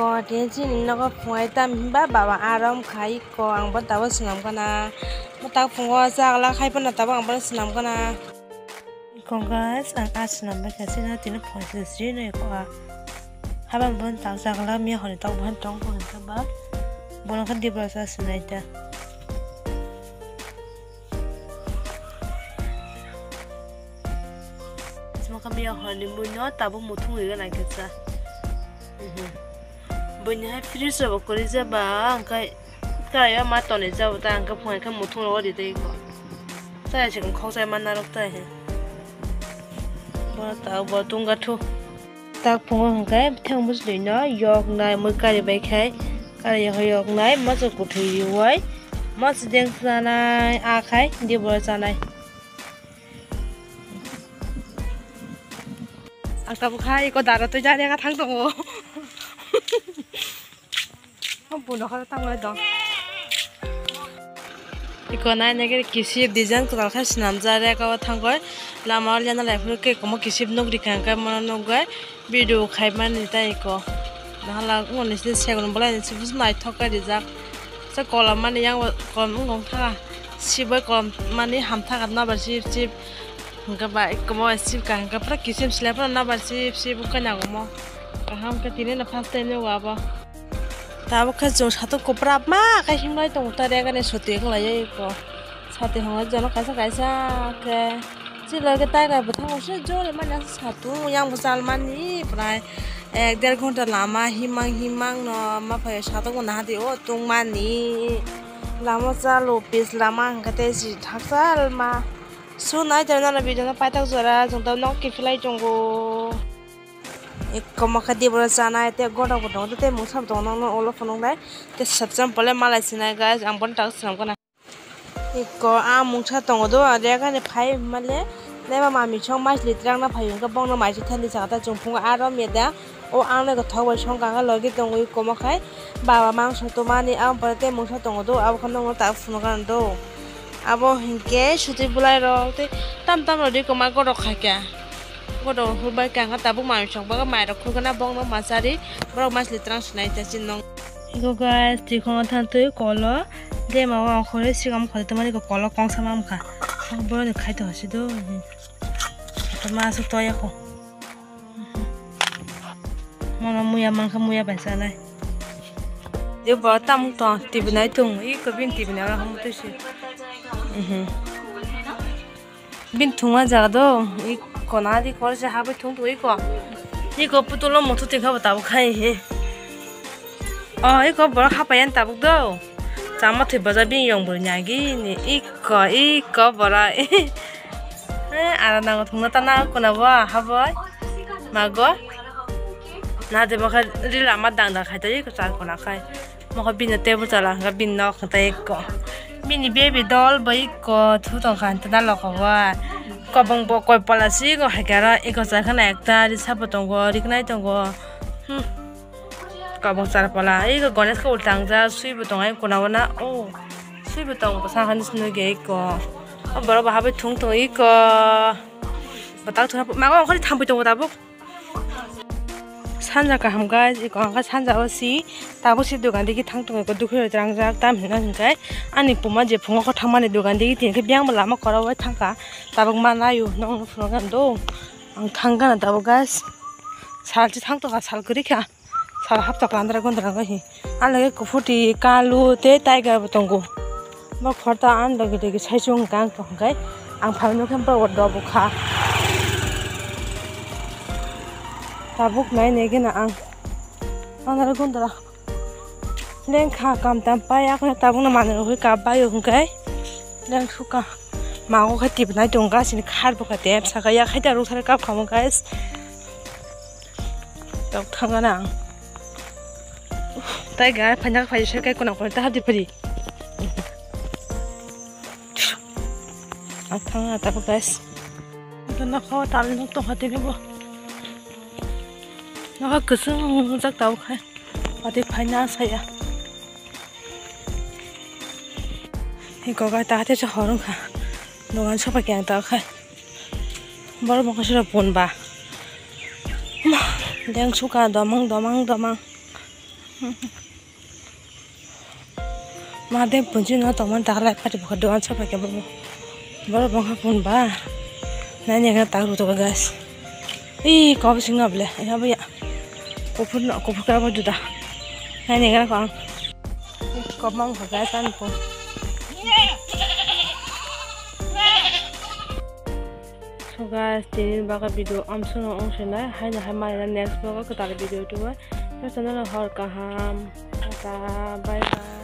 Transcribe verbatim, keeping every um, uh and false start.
Ko tini chini nogo phungai tam himba baba arom khai ko ang bo tabo swnam gana. Bo tak phungo chagla khai phano tabo ang bo swnam gana. Ko guys, ang a swnam bai kha sino tini phungai sri no ko a. Haba bo tak chagla mi honi tok bo tong ko ta ba. Bono kha dibra sa swnai ta. Sima kami ya honi mui no tabo muthung ri gana kisa. Buini hai fridge rok kwrwi jaba, hwnkhe kwlaiyo ma tonwi jabo ta, hwnkhe phunai khe muthung rogo ri tei ko. Chaya se khokjai ma narwk tai he. Bono ta bo tungga thu. Tak phungo hwnkhe thang bwswino yoknai mui kari bai khai, kari yoknai moso kwthwi riwai moso deng chanai a khai diboro chanai. Ang tabuk hai iko dara twi jani ang thang tongo. Buno kha tang lai dong. Iko nai nai khe kisip design kwtal khe swnamjak rek o thangwi lama o lena lai phuru khe komo kisip nukri kha hwnkhe mono nukgwi video khaimani tei iko. Nahala wngmani se segon bolai ni se busu naithok khe rijak. Se kolam mani yang kolam wngkha siboi kolam mani hamthaka nabar sip sip. Hwnkhe ba komo sip ka hwnkhe pura kisim slai phano nabar sip sip wngkha nagumo. Kaham khe tini no first time nugo abo. Tabuk khe chwng satung kwprap ma khe himlai tongo ta rega ni soti wng lai ko. Sati hwnwi jono kaisa kaisa khe chwla khe tiger bo thango se jori mani satung yang bo chal mani prai ek der ghonta lama himang himang no ma phai satung bo naha di o tung mani lama chalo pis lama hwnkhe tei si thakchal ma. Su nai tei nana video no paithak jora chwng tei nok kiphilai tongo. Ikko mokhe diboro chanai tei godok bo tongo tei mungsa bo tongo nokno ulo phunuknai tei sabjam pole malai sinai guys ang bono tak swnam gana. Ikko a mungsa tongo do rega ni phai male lema mami song maisli twrang na phai hwnkhe bongno maisli thani saka ta chwng phungo aro meda. O ang nai khe thok bai song kha khe logi tongwi komo khai baba mangso tumani aboni pore tei mungsa tongo do abo khe nokno tak phunuk gana do. Abo hinkhe sutwi bwlai rok tei tam tam rok ri kwma godok khai kha. Godok hurbai kha hwnkhe tabuk mai song bagwi mai rok khulgana bongno machari borok maisli twrang sinai ta chin nong. Ego guys, twi khongo than twi kolo dema o khoroi sigam khoroi tongmani kolo kongsa ma wngkha. Boroni khai to hasi do. Toma aswk toya kho. Mono muya mankha muya bai chanai. Je bo tamuk tong T V nai tung i ko bin T V nai ora hamu twi se. Mhm. Bin thungma jaga do i kona di kor se habai thung twi ko. I ko putulo motho tingkha bo tabuk khai he. O i ko borok hapai yan tabuk do. Chama thwi baja bin yong bo nyagi ni i ko i ko bora. Eh, ara nango thungna tana kona bo haboi. Mago. Na de bokha rila ma dang dang khai tadi ko char kona khai. Mokha bini table chala hwnkha bini nok hwnkha ekko. Bini baby doll bo ekko thu tongkha hwnkha na lokho bo. Kobong bo koi pala si go hai khe aro eko char khana ekta risa bo tongo riknai tongo. Hmm. Kabang char pala, ego Ganesh ko ultang ja, sui bo tong ai kona wana, o sui bo tong bwsa hani sino ge eko. O borok bo habai thung tong eko. Batak thung mago ongkhori thampui tongo tabuk. Sanja kaham guys, eko angkha sanja o si tabuk si dogan digi thang tong eko dukhi roi trang jak tam hina hingkai ani puma je phungo kho thangmani dogan digi tin khe biyang bo lama kora bai thangkha tabuk ma nayo nong phunukgani do ang thang gana tabuk guys sal si thang tongkha sal kwrwi kha. Sal hapta klandra gondra wngkha hi. Ang lage kufuti kalu tei tiger bo tongo. Bo khorta ang lage lage sai chwng kang tong khe ang phalno khe borok bo dobo kha. Tabuk nai nai gena ang. Klandra gondra. Lengkha kam tam pai ako tabukno manwi rwgwi kap bai hwnkhe. Lengsuka. Mago khe tibnai tongo gasini khar bwkha tep saka yakhai da rwkthar kap khamu guys. Tok thangana ang. Tai ga phanya phai se kai kona kona ta hadi phari. Ang thangana ta guys. Ito na kho tal nok to hadi ni bo. Nokha kwchwng jak tau khai. Hadi phaina saya. Iko gai ta hadi se horong kha. Dogan sopa kyang ta khai. Borok mokhe sora pon ba. Ma, deng suka domang, domang, domang. Mahadev punchi no tongmani daklai pati bokha dogan sopai khe bobo. Borok bangkha pun ba. Naini ekha tak rw tongo guys. Ih, kok sing able. Ya ba ya. Kuphur no, kuphur ka bo juda. Naini ekha ko ang. Kok mang kha guys ani pun. So guys, tini bagwi video amswkno wng sinai, haino hai mani next vlog o kwtal video tubu. Channel hor kaham. Tata, bye bye.